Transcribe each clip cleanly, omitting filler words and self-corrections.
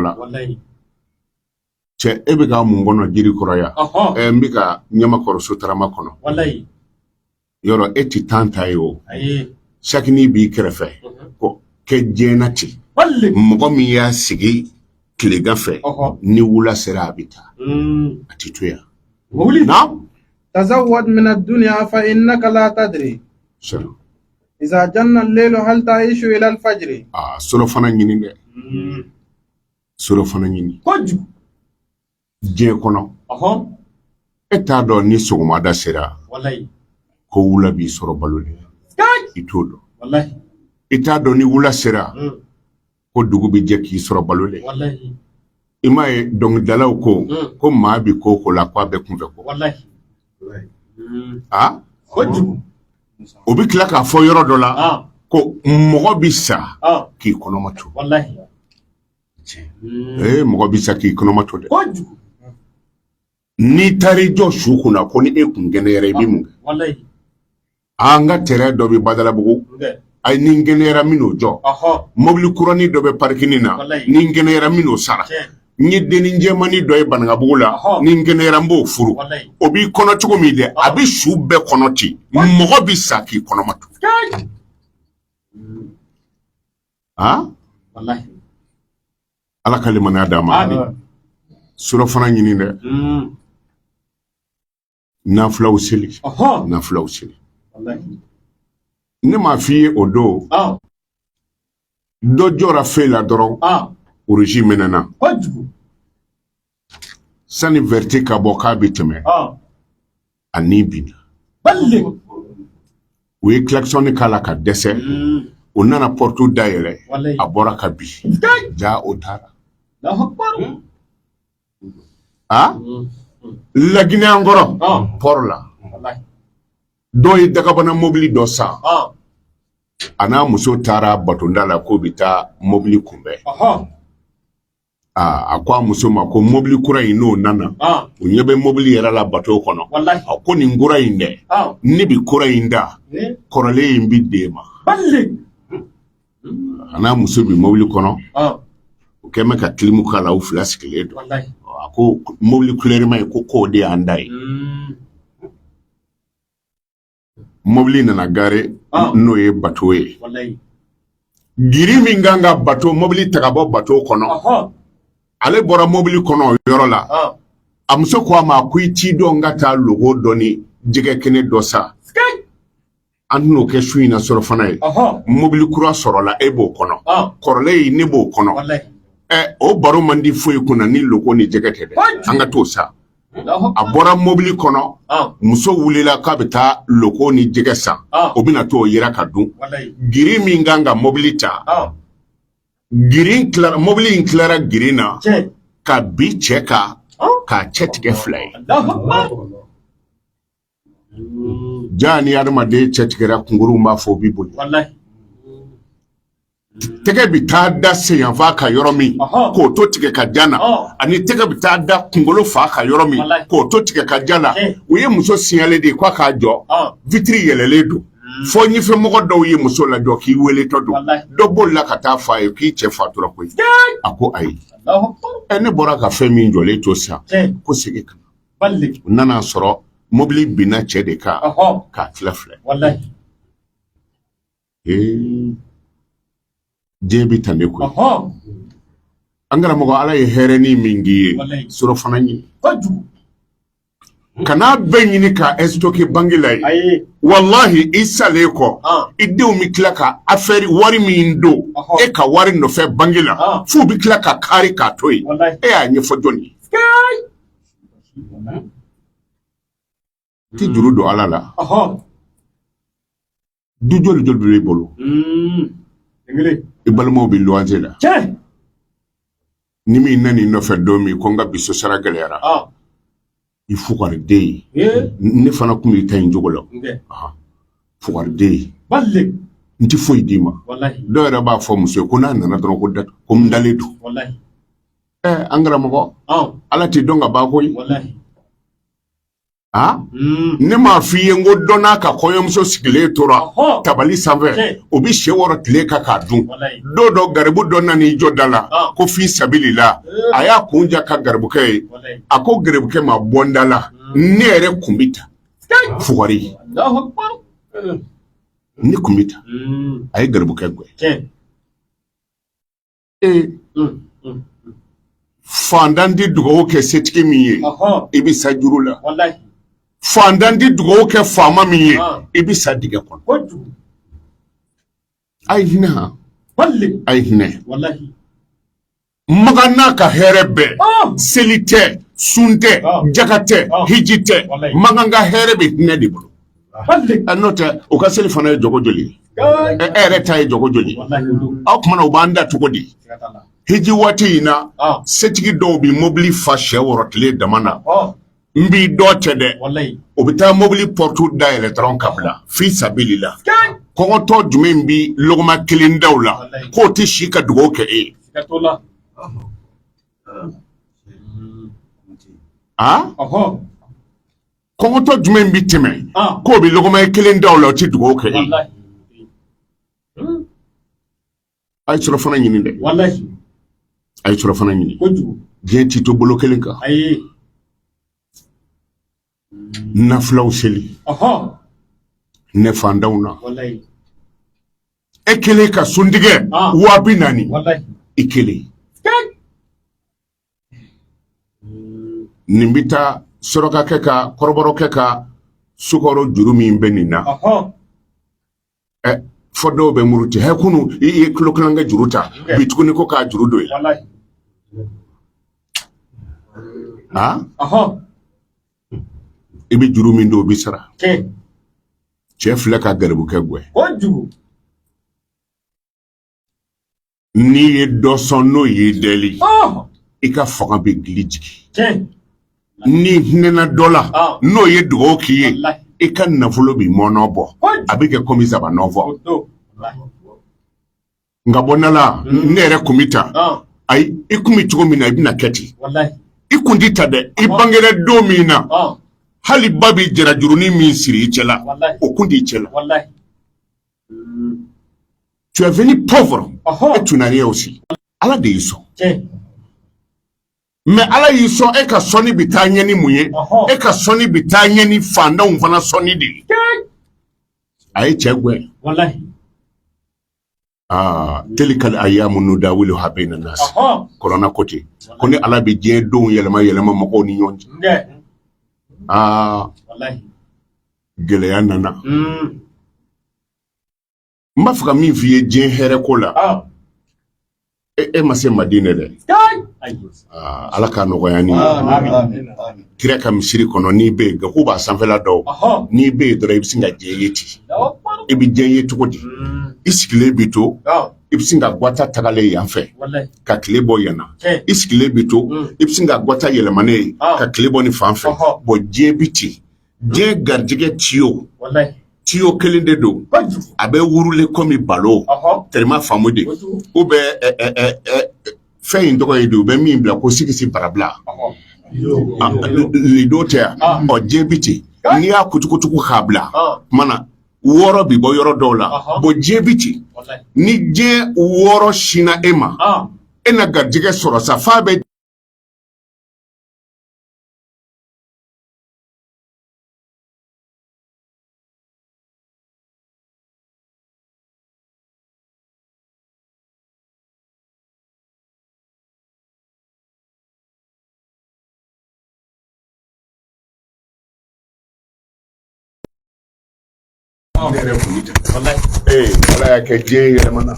la. Cɛ, e bɛ ka mun kɔnɔ jiri kɔrɔ yan? Ɛ, n bɛ ka ɲamakɔrɔ sotarama kɔnɔ. Yɔrɔ e tɛ temps ta ye o. Sakini b'i kɛrɛfɛ ko kɛ diɲɛ na ten. Mɔgɔ min y'a sigi tilegan fɛ, ni wula sera, a bɛ taa, a tɛ to yan. Naam. تزود من الدنيا فإنك لا تدري Sɔrɔ. إذا جن الليل هل تعيش إلى الفجر. Aa, surɔfana ɲini dɛ, surɔfana ɲini. Kojugu. Diɲɛ kɔnɔ, e t'a dɔn ni sɔgɔmada sera ko wula b'i sɔrɔ balo de, i t'o dɔn. I t'a dɔn ni wula sera ko dugu bɛ jɛ k'i sɔrɔ balo de. I m'a ye, dɔnkilidalaw ko ko maa bi ko ko la, ko a bɛ kunfɛ ko. A o bɛ tila k'a fɔ yɔrɔ dɔ la ko mɔgɔ bi sa k'i kɔnɔma to. Ee, mɔgɔ bi sa k'i kɔnɔma to dɛ. N'i taar'i jɔ su kunna ko ni e kun kɛnɛyara, i bɛ mun kɛ? An ka terrain dɔ bɛ Badalabugu, ayi, ni n kɛnɛyara, n bɛn'o jɔ. Mobili kuranin dɔ bɛ parking na, ni n kɛnɛyara, n bɛn'o sara. N ye dennin jɛmannin dɔ ye Banankabugu la, ni n kɛnɛyara, n b'o furu. O b'i kɔnɔ cogo min dɛ, a bɛ su bɛɛ kɔnɔ ten. Mɔgɔ bɛ sa k'i kɔnɔma to. Aa, Ala ka limaniya d'an ma. Surɔfana ɲini dɛ. Nafilaw seli, nafilaw seli. Ne m'a f'i ye o don, dɔ jɔra feu la dɔrɔn, rouge mɛnɛna. Sani vert ka bɔ k'a bɛ tɛmɛ, a ni binna. U ye klaxon k'a la ka dɛsɛ. U nana porte dayɛlɛ, a bɔra ka bin. Ja, o taara a Laginɛ an kɔrɔ port la. Dɔw ye dagabana mobili dɔ san. A n'a muso taara batonda la k'o bɛ taa mobili kunbɛn. Aa, a ko a muso ma ko mobili kura in, n'o nana, u ɲɛ bɛ mobili yɛrɛ la bato kɔnɔ. A ko nin kura in dɛ, ne bɛ kura in da, kɔrɔlen in bɛ d'e ma. A n'a muso bɛ mobili kɔnɔ, u kɛn bɛ ka clim k'a la, u fila sigilen don. A ko mobili kulɛrima ye ko k'o de y'an da ye. Mobili nana garer, n'o ye bato ye. Grue min kan ka bato mobili ta ka bɔ bato kɔnɔ, ale bɔra mobili kɔnɔ o yɔrɔ la. A muso ko a ma ko i t'i dɔn ka taa loko dɔ ni jɛgɛ kɛnɛ dɔ san, an tɛn'o kɛ su in na surɔfana ye. Mobili kura sɔrɔla, e b'o kɔnɔ, kɔrɔlen in ne b'o kɔnɔ. Ɛ, o baro man di foyi kunna ni loko ni jɛgɛ tɛ dɛ, an ka t'o san. A bɔra mobili kɔnɔ, muso wulila k'a bɛ taa loko ni jɛgɛ san, o bɛna t'o yira ka dun. Grue min kan ka mobili ta, grue tilara, mobili in tilara grue na ka bin cɛ kan k'a cɛ tigɛ fila ye. Ja, ni adamaden cɛ tigɛra, kunkurunw b'a fɔ o b'i boli. Tɛgɛ bɛ taa da senyanfan kan yɔrɔ min k'o to tigɛ ka jan na, ani tɛgɛ bɛ taa da kunkolo fan kan yɔrɔ min k'o to tigɛ ka jan na. U ye muso signaler de k'a k'a jɔ, vitre yɛlɛlen don. Fo ɲɛfɛmɔgɔ dɔw ye muso lajɔ k'i weletɔ don. Dɔ bolila ka taa f'a ye k'i cɛ fatura koyi. A ko ayi, ɛ, ne bɔra ka fɛn min jɔlen to sisan, ko segin ka na. U nana sɔrɔ mobili binna cɛ de kan k'a tila fila. Ee, diɲɛ bɛ tan de koyi. An karamɔgɔ, Ala ye hɛrɛnin min k'i ye, surɔfana ɲini. Kan'a bɛɛ ɲini ka stocker banque la ye. Walahi, i salen kɔ, i denw bɛ tila ka affaire wari min don e ka wari nɔfɛ banque la, f'u bɛ tila ka kari k'a to yen. E y'a ɲɛfɔ jɔn ye? Ti juru don Ala la. Du joli joli b'i bolo? I balimaw bɛ luwanse la. Ni min nan'i nɔfɛ don min ko n ka bi so sara gɛlɛyara, i fugariden ye. Ne fana tun b'i ta in cogo la, fugariden ye, n tɛ foyi d'i ma. Dɔw yɛrɛ b'a fɔ muso ye ko n'a nana dɔrɔn ko ko n dalen don. Ɛ, an karamɔgɔ, Ala t'i dɔn ka ban koyi. A ne m'a f'i ye n ko dɔ n'a ka kɔɲɔmuso sigilen tora tabali sanfɛ, o bɛ sɛ wɔrɔ tile kan k'a dun. Don dɔ, garibu dɔ nan'i jɔ da la ko fi sabilila. A y'a kun ja ka garibukɛ ye. A ko garibukɛ ma: bɔ n da la, ne yɛrɛ kun bɛ ta fugari, ne kun bɛ ta. A ye garibukɛ gɛn. Ee, fantan tɛ dugawu kɛ setigi min ye, i bɛ sa juru la. Fantan tɛ dugawu kɛ faama min ye, i bɛ sa dingɛ kɔnɔ. A ye hinɛ han, a ye hinɛ. Makan n'a ka hɛrɛ bɛɛ, seli tɛ, sun tɛ, jaka tɛ, hiji tɛ, Makan ka hɛrɛ bɛ hinɛ de bolo. N'o tɛ, u ka seli fana ye jɔgo joli ye? E yɛrɛ ta ye jɔgo joli? Aw kumana, u b'an da cogo di hiji waati in na? Setigi dɔw bɛ mobili fa sɛ wɔrɔ tile dama na. N b'i dɔ cɛ dɛ, o bɛ taa mobili pɔrɔtu dayɛlɛ dɔrɔn ka bila fi sabilila. Kɔngɔtɔ jumɛn bɛ lɔgɔma kelen da la k'o tɛ si ka dugawu kɛ e ye? Aa, kɔngɔtɔ jumɛn bɛ tɛmɛ k'o bɛ lɔgɔma kelen da la, o tɛ dugawu kɛ e ye? A ye surɔfana ɲini dɛ, a ye surɔfana ɲini. Diɲɛ t'i to bolo kelen kan. Nafilaw seli ne fantanw na. E kelen ka suntigɛ 40,000, i kelen. Nin bɛ taa sɔrɔkakɛ ka kɔrɔbɔrɔkɛ ka sukaro juru min bɛ nin na, ɛ, fɔ dɔw bɛ muruti. Hɛ, kunu i ye kilo kilankɛ juru ta, bi tuguni ko k'a juru don i la. I bɛ juru min don, o bɛ sara. Cɛ filɛ ka garibukɛ gɛn. N'i ye dɔ sɔn, n'o y'i deli, i ka fanga bɛ gili jigin. N'i hinɛna dɔ la, n'o ye dugawu k'i ye, i ka nafolo bɛ mɔnɔ bɔ, a bɛ kɛ komi zabanɔfɔ. Nka bɔ na la, ne yɛrɛ kun bɛ ta. Ayi, i kun bɛ cogo min na, i bɛna kɛ ten. I kun tɛ ta dɛ. I bangera don min na, hali ba bɛ jarajurunin min siri i cɛ la, o kun t'i cɛ la. Tu es venu pauvre et tu n'as rien aussi. Ala de y'i sɔn. Mais Ala y'i sɔn, e ka sɔnni bɛ taa ɲɛ ni mun ye? E ka sɔnni bɛ taa ɲɛ ni fantanw fana sɔnni de ye. A ye cɛ gɛn. Aa, tilikal ayamu nudawiluha bayna nas. Kurana ko ten ko ni Ala bɛ diɲɛ donw yɛlɛma yɛlɛma mɔgɔw ni ɲɔgɔn cɛ. Aa, gɛlɛya nana. N b'a fɛ ka min f'i ye diɲɛ hɛrɛ ko la, e ma se Madinɛ dɛ. Ala k'a nɔgɔya ni ye. Kira ka misiri kɔnɔ, n'i bɛ yen, gaku b'a sanfɛla dɔw, n'i bɛ yen dɔrɔn, i bɛ sin ka diɲɛ ye ten. I bɛ diɲɛ ye cogo di? I sigilen bɛ to, i bɛ sin ka gwata tagalen yan fɛ ka tile bɔ yan na. I sigilen bɛ to, i bɛ sin ka gwata yɛlɛmanen ye ka tile bɔ nin fan fɛ. Bɔn, diɲɛ bɛ ten. Diɲɛ garijɛgɛ tiyo tiyo kelen de don, a bɛ wurulen komi balo tɛrɛma faamu de u bɛ fɛn in tɔgɔ ye di, u bɛ min bila ko sigisi barabila lido tɛ yan. Ɔ, diɲɛ bi ten, n'i y'a kutukutuku k'a bila tuma na, wɔɔrɔ bi bɔ yɔrɔ dɔw la. Bɔn, diɲɛ bi ten, ni diɲɛ wɔɔrɔ sinna e ma, e na garijɛgɛ sɔrɔ sa f'a bɛ ne yɛrɛ kun bɛ tan. Ee, Ala y'a kɛ diɲɛ yɛlɛmana.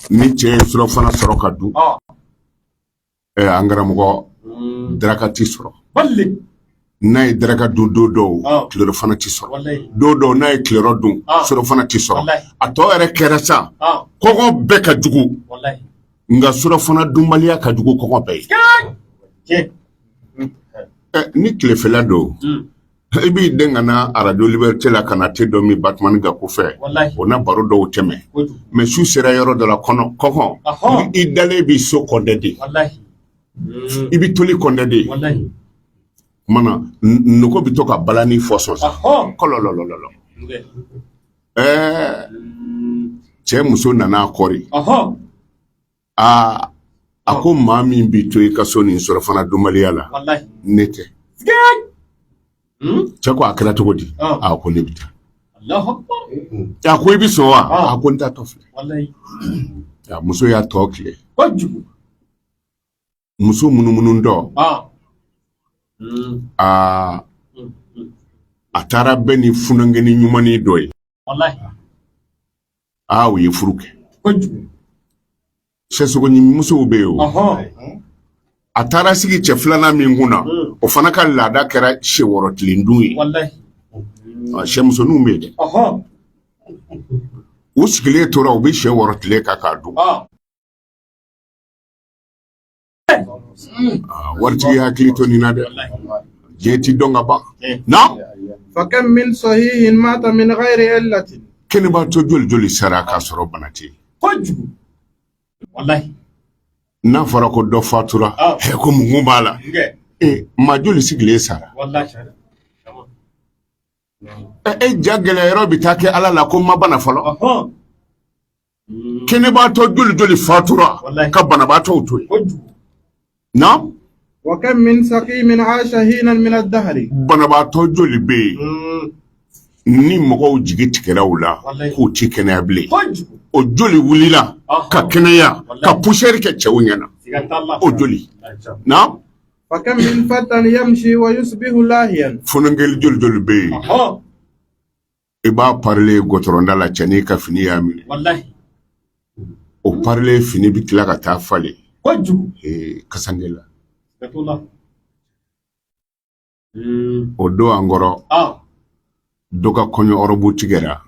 Ni cɛ ye surɔfana sɔrɔ ka dun, an karamɔgɔ, daraka ti sɔrɔ. N'a ye daraka dun don dɔw, tilelafana ti sɔrɔ. Don dɔw, n'a ye tilerɔ dun, surɔfana ti sɔrɔ. A tɔ yɛrɛ kɛra sa, kɔngɔ bɛɛ ka jugu, nka surɔfana dunbaliya ka jugu kɔngɔ bɛɛ ye. Ni tilefɛla don, i b'i den ka na arajo Liberté la ka na te dɔ min Batumani Gaku fɛ, o na baro dɔw tɛmɛ. Mɛ su sera yɔrɔ dɔ la, kɔnɔ kɔngɔ, i dalen b'i so kɔndɛ de, i bɛ toli kɔndɛ de. Mana nogo bɛ to ka balani fɔ sɔn sa kɔlɔlɔlɔlɔ. Ɛɛ, cɛ muso nana a kɔri. Aa, a ko maa min b'i to i ka so nin surafana dunbaliya la, ne tɛ. Cɛ ko a kɛra cogo di? A ko ne bɛ taa. A ko i bɛ sɔn wa? A ko n t'a tɔ filɛ. Muso y'a tɔ tile. Muso munumunu dɔ, aa, a taara bɛn ni funankɛnin ɲumannin dɔ ye. Aa, u ye furu kɛ. Sɛsogoɲimi musow bɛ yen o. A taara sigi cɛ filanan min kun na, o fana ka laada kɛra sɛ wɔrɔ tilen dun ye. Sɛmusoninw bɛ yen dɛ. U sigilen tora, u bɛ sɛ wɔrɔ tile kan k'a dun. Waritigi hakili to nin na dɛ, diɲɛ ti dɔn ka ban na. Fakam min sahihin mata min ghairi illatin. Kɛnɛbaatɔ joli joli sara k'a sɔrɔ bana tɛ yen? Kojugu, walahi. N'a fɔra ko dɔ fatura, ɛ, ko mun b'a la? E, maa joli sigilen sara? E ja gɛlɛya yɔrɔ bɛ taa kɛ Ala la ko n ma bana fɔlɔ. Kɛnɛbaatɔ joli joli fatura ka banabaatɔw to yen na? Wa kam min saqimin aasha hinan min ad-dahri. Banabaatɔ joli bɛ yen ni mɔgɔw jigi tigɛra u la k'u ti kɛnɛya bilen, o joli wulila ka kɛnɛya ka poussière kɛ cɛw ɲɛna, o joli na? Fa kam min fatan yamshi wa yusbihu lahiyan. Funankɛnin joli joli bɛ yen, i b'a parilen gɔtɔrɔnda la, cɛnin ka fini y'a minɛ, o parilen fini bɛ tila ka taa falen kasange la. O don an kɔrɔ, dɔ ka kɔɲɔ ɔrɔbu tigɛra.